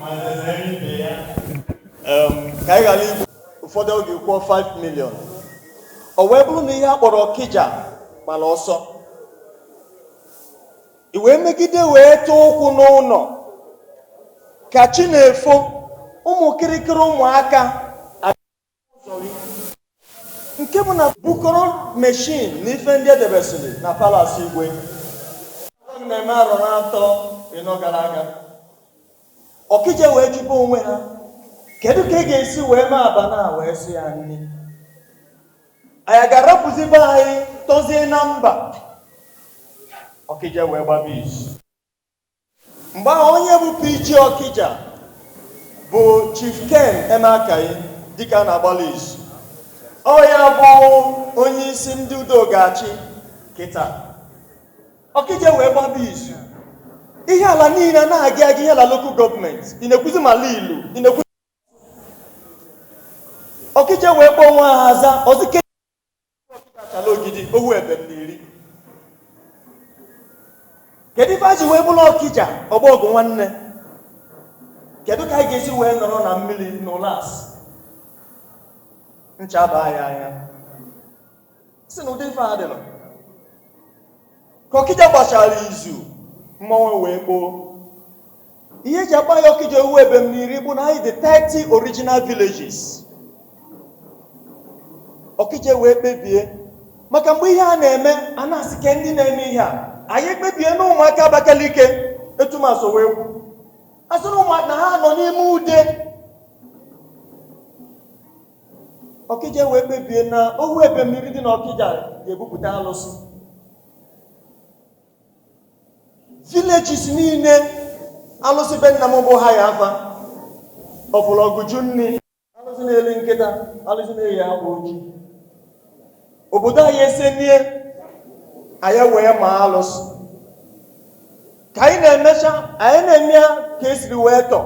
Ma nze ibe ya. Ka anyị ghara igbu ụfọdụ oge kwụọ 5 million. O wee bụrụ na ihe a kpọrọ Ọkịja gbara ọsọ, i wee megide wee tụọ ụkwụ n'ụlọ ka chi na-efo, ụmụ kịrịkịrị ụmụaka ụzọ gị, nke bụ na bukọrọ machine na ife ndị edebesịrị na palace igwe na-eme arọ na atọ ịnọ gara aga. Ọkịja wee jụba onwe ha, kedu ka ị ga-esi wee mee abana a wee sị ya nni? Anyị ga-arapụzi be anyị tọzie na mba? Ọkịja wee gbaba izu. Mgbe ahụ, onye bụ PG Ọkịja bụ Chief Ken Emeakayi, dịka a na-agbalị izu. Ọ ya bụ onye isi ndị udo ga-achị kịta. Ọkịja wee gbaba izu. Ihe ala niile na-aga aga, ihe ala local government ị na-ekwuzi, ma ala ilu ị na-ekwu. Ọkịja wee kpọọ nwa ha aza ọzike achala ogidi ohu ebem na iri. Kedu ife a ji wee bụrụ Ọkịja ọgba ọgụ nwanne? Kedu ka anyị ga-esi wee nọrọ na mmiri n'ụlas ncha baa ya anya si na ụdị ife a dịrọ? Ka Ọkịja gbachara izu, mmọnwụ wee kpoo. Ihe eji akpa ya Ọkịja ohu ebem na iri bụ na anyị dị 30 original villages. Ọkịja wee kpebie, maka mgbe ihe a na-eme, a na-asị ke ndị na-eme ihe a. Anyị ekpebie na ụmụaka Abakaliki etumaso wee kwu, asị na ụmụ na ha nọ n'ime ude. Ọkịja wee kpebie na ohu ebem na iri dị n'Ọkịja ga-ebupụta alụsị. Villages niile, alụsị be nna m bụ ha ya afa ọfụrụ ọgụju nni, alụsị na-eli nkịta, alụsị na-eyi akwa ojii. Obodo anyị esenie, anyị wee ma alụsị. Ka anyị na-emecha, anyị na-eme ya ka esiri wee tọ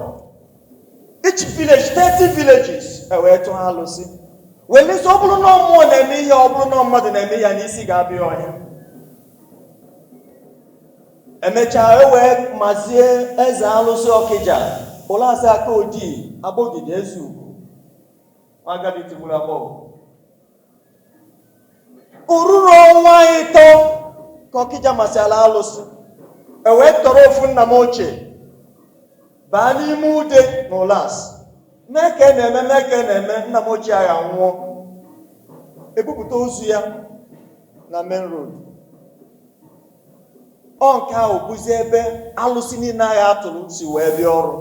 each village, 30 villages, e wee tụọ alụsị wee lesi. Ọ bụrụ na mmụọ na-eme ihe, ọ bụrụ na mmadụ na-eme ya, n'isi ga-abịa ọhịa. Emechaa, e wee mazie eze alụsị Ọkịja, ụlasị aka ojii, agbọgide eze ugwu, agadi tigburu agbọghọ. Oruru ọnwa 3 ka Ọkịja masịala alụsị, e wee tọrọ ofu nna m ochie baa n'ime ude na ụlas, mee ka e na-eme, mee ka e na-eme. Nna m ochie agha nwụọ, ebupụta ozu ya na main road. Ọ nke ahụ bụzi ebe alụsị niile agha atụrụ si wee bịa ọrụ.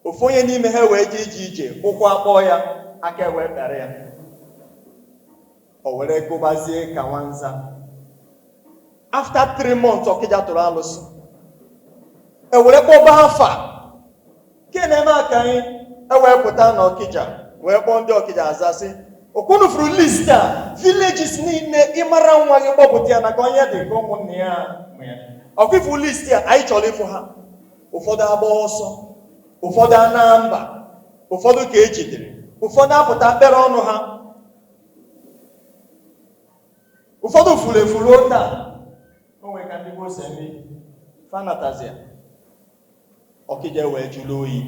Ofu onye n'ime ha wee jee ije ije, ụkwụ akpọọ ya, aka wee kpere ya, o were gụbazie ka nwanza. After 3 months, Ọkịja tụrụ alụsị, e were kpọba afa ke na-eme aka anyị, e wee pụta na Ọkịja wee kpọọ ndị Ọkịja azasị okwunu furu list a, villages niile. Ịmara nwa gị, kpọpụta ya na ka onye dị ka ụmụnne ya mụ ya. Ọkwa ifu list a, anyị chọrọ ịfụ ha. Ụfọdụ agba ọsọ, ụfọdụ ana mba, ụfọdụ ka ejidere, ụfọdụ apụta kpere ọnụ ha, ụfọdụ furu efu ruo taa. O nwere ka ndị gboo si eme fanatazia. Ọkịja wee jụrụ oyi,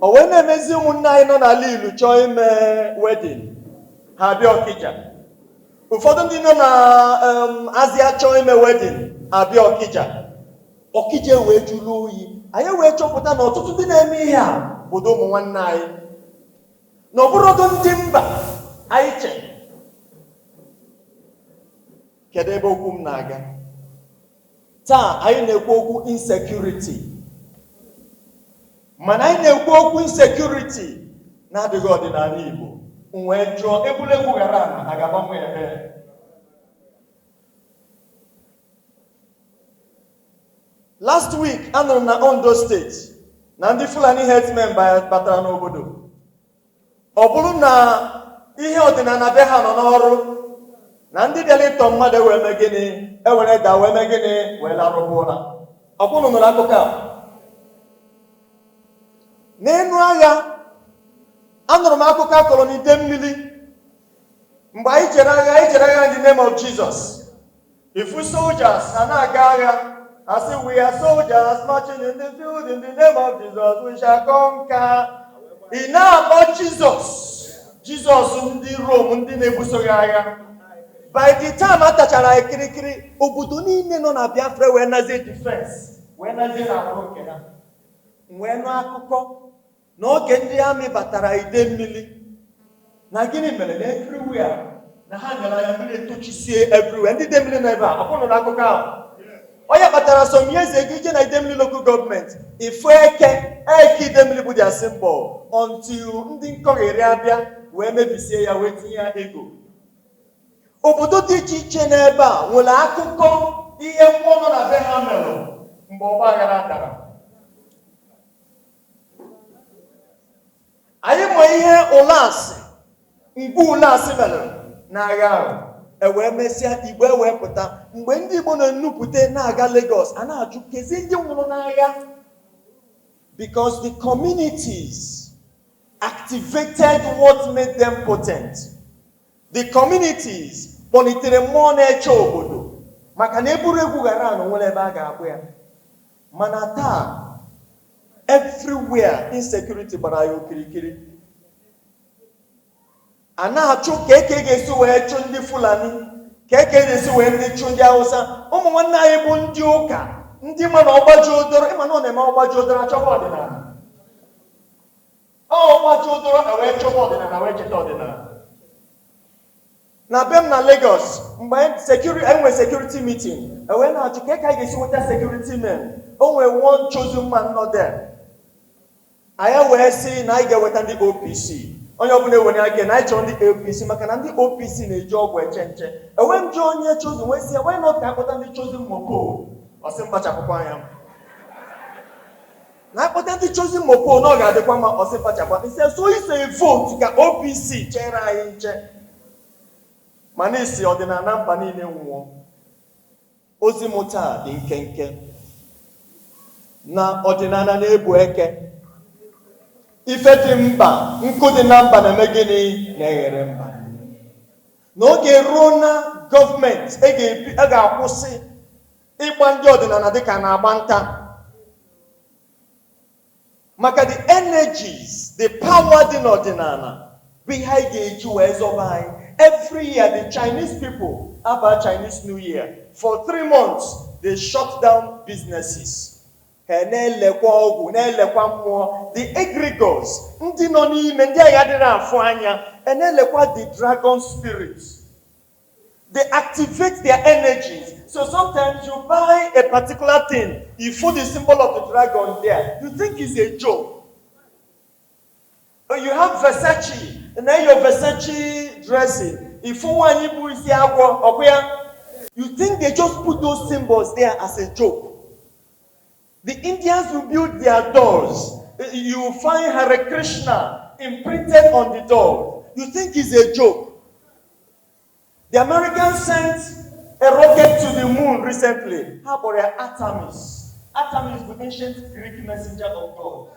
o wee na-emezi ụmụnne anyị nọ n'ala ilu chọọ ime wedding, ha abịa Ọkịja. Ụfọdụ ndị nọ na Azịa chọọ ime wedding, abịa Ọkịja. Ọkịja wee jụrụ oyi. Anyị wee chọpụta na ọtụtụ ndị na-eme ihe a bụdo ụmụ nwanne anyị, na ọ bụrụdo ndị mba anyị che. Kedu ebe okwu m na-aga taa? Anyị na-ekwu okwu insecurity, mana anyị na-ekwu okwu insecurity na-adịghị ọdịnala Igbo. M wee jụọ, egwuregwu ghara ana a ga-agbanwe ebe? Last week, anụrụ m na Ondo State na ndị Fulani herdsmen batara n'obodo. Ọ bụrụ na ihe ọdịnala be ha nọ n'ọrụ, na ndị bịara ịtọ mmadụ ewee mee gịnị? Ewere da wee mee gịnị? Wee larụba ụra. Ọ bụrụ nụrụ akụkọ a n'enu agha, anụrụ m akụkọ akọrọ n'ide mmiri mgbe anyị jere agha. Anyị jere agha in the name of Jesus. Ifu soldiers ha na-aga agha. Asị, "We are soldiers marching in the field, in the name of Jesus we shall conquer." Ị na-akpọ Jizọs, Jizọs ndị Rom, ndị na-ebuso gị agha. By the time a tachara anyị kirikiri, obodo niile nọ na Biafra wee nazie defense, wee nazie na agbụrụ nke ha. Wee nụ akụkọ na oge ndị amị batara ide mmiri, na gịnị mere na everywhere na ha nyere anya mmiri etochisie everywhere. Ndị ide mmiri nọ ebe a, ọ bụrụ na akụkọ ahụ onye kpatara some years ago, ije na Idemili Local Government, ifu eke. Eke Idemili bụ their symbol until ndị nkọgheri abịa wee mebisie ya, wee tinye ya ego. Obodo dị iche iche n'ebe a nwere akụkọ ihe mmụọ nọ na be ha merụ mgbe ọgba aghara dara. Anyị ma ihe ụlasị mgbe ụlasị mere n'agha ahụ. Ewee mesịa, Igbo ewee pụta. Mgbe ndị Igbo na-enupụta na-aga Lagos, a na-ajụ kezi ndị nwụrụ n'agha, because the communities activated what made them potent. The communities kpọlitere mmụọ na-eche obodo, maka na eburu egwu ghara na onwere ebe a ga-agba ya. Mana taa, everywhere insecurity gbara ya okirikiri. A na-achụ ka eke ga-esi wee chụ ndị Fulani, ka eke ga-esi wee ndị chụ ndị Hausa. Ụmụ nwanne anyị bụ ndị ụka, ndị ma na ọgbaji odoro, ịma na ọ na-eme ọgbaji odoro achọba ọdịnala, ọgbaji odoro ewee chọba ọdịnala, wee cheta ọdịnala. Na be m na Lagos, mgbe enwe security meeting, ewee na-achụ ka eke ga-esi nweta security men. O nwee one chosen man nọ there. Anyị wee sị na anyị ga-eweta ndị OPC. Onye ọbụla ewere aka na anyị chọrọ ndị OPC, maka na ndị OPC na-eji ọgwụ eche nche. Enwe m jụ onye chosen, wee sị ya, "Why not ka akpọta ndị Chosen Mopol?" Ọ sị mkpachapụkwa anya m na akpọta ndị Chosen Mopol na ọ ga-adịkwa mma. Ọ sị mkpachapụ nsị so ise vote ka OPC chere anyị nche. Mana isi ọdịnala mba niile nwụọ. Ozi m taa dị nkenke: na ọdịnala na-ebu eke ife dị mba, nkụ dị na mba na-eme gịnị? Na-eghere mba. N'oge ruo na gọọmenti a ga-akwụsị ịgba ndị ọdịnala dịka na-agba nta, maka the energies, the power dị n'ọdịnala bụ ihe anyị ga-eji wee zọba anyị. Every year, the Chinese people aba Chinese New Year, for 3 months they shut down businesses. Ha na-elekwa ọgwụ, na-elekwa mmụọ, the egregores ndị nọ n'ime, ndị agha adịrị afụ anya, na-elekwa the dragon spirits. They activate their energies. So sometimes you buy a particular thing, you put the symbol of the dragon there, you think it's a joke. Or you have Versace, and then your Versace dressing, if nwaanyị bụ isi agwọ ọkwa ya, you think they just put those symbols there as a joke. The Indians will build their doors. You will find Hare Krishna imprinted on the door. You think it's a joke. The Americans sent a rocket to the moon recently. How about Artemis? Artemis bụ ancient Greek messenger of God.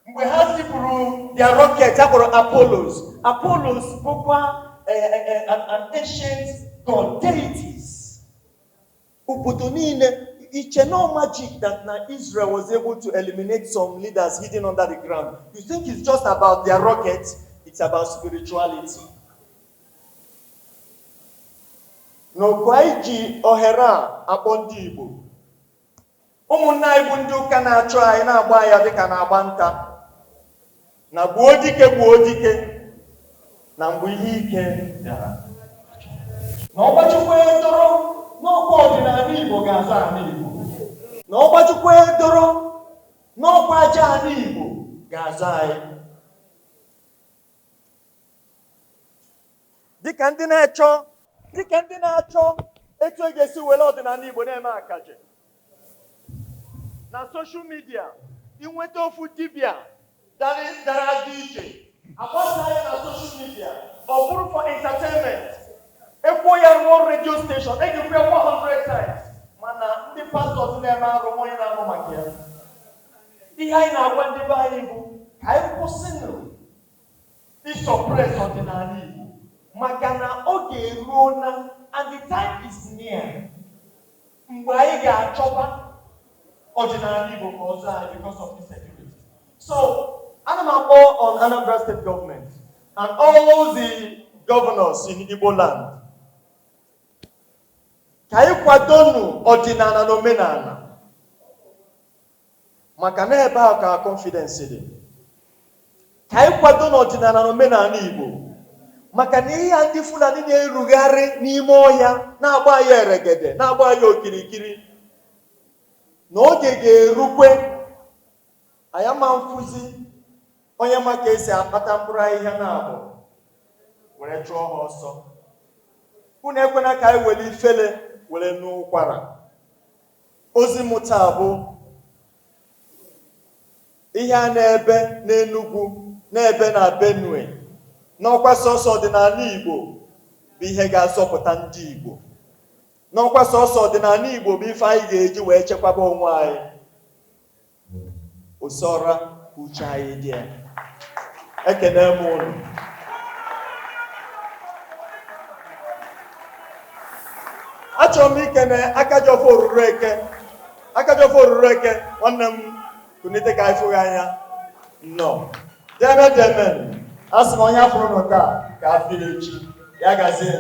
Mgbe ha zipụrụ their rocket, ha kpọrọ Apollos. Apollos bụkwa an ancient god, deities. Obodo niile iche no magic that na Israel was able to eliminate some leaders hidden under the ground. You think it's just about their rocket? It's about spirituality. N'okwu anyị ji ohere a akpọ ndị Igbo, ụmụnne anyị bụ ndị ụka na-achụ anyị, na-agba ya dịka na-agba nta na gbuo dike, gbuo dike, na mgbe ihe ike bịara na ọgbachukwu dọrọ n'ọkwa ọdịnala Igbo ga-azọ ala Igbo, na ọgbachukwu dọrọ n'ọkwa aja ala Igbo ga-azọ anyị, dịka ndị na-achọ etu e ga-esi were ọdịnala Igbo na-eme akaje na social media. Inweta ofu dibịa dara dị iche, agbasa ya na social media, ọ bụrụ for entertainment. Ekwuo ya rụọ radio station, e ga-ekwu ya 100 times, mana ndị pastors na-eme arụ, onye na-anụ maka ya. Ihe anyị na-agwa ndị be anyị bụ ka anyị kwụsịnụ ịsuppress ọdịnala Igbo, maka na oge eruo na and the time is near. Mgbe anyị ga-achọba ọdịnala Igbo ka ọzọ anyị because of insecurity. So ana m akpọ on Anambra State Government and all the governors in Igbo land ka anyị kwadonu ọdịnala na omenala, maka na ebe ahụ ka confidence dị. Ka anyị kwado n'ọdịnala na omenala Igbo, maka na ihe a ndị Fulani na-erugharị n'ime ọhịa na-agba ya eregede, na-agba ya okirikiri, na oge ga-erukwe anyị ama mfụzi onye ma ka esi akpata mkpụrụ ahịhịa na abụ were chụọ ha ọsọ. Unu ekwena ka anyị were ifele were n'ụkwara. Ozi m taa bụ ihe a na-ebe n'Enugu, na-ebe na Benue, n'ọkwa sọsọ ọdịnala Igbo bụ ihe ga-azọpụta ndị Igbo, n'ọkwa sọsọ ọdịnala Igbo bụ ife anyị ga-eji wee chekwaba onwe anyị. Osora uche anyị dị ya. Ekene m unu. Achọrọ m ikene Akajiọfọ Oruru Eke. Akajiọfọ Oruru Eke, nwanne m, kunite ka anyị fụghị anya. Nnọọ. Deme deme. A sị m onye afụrụ nụ taa ka afọ echi. Ya gazie.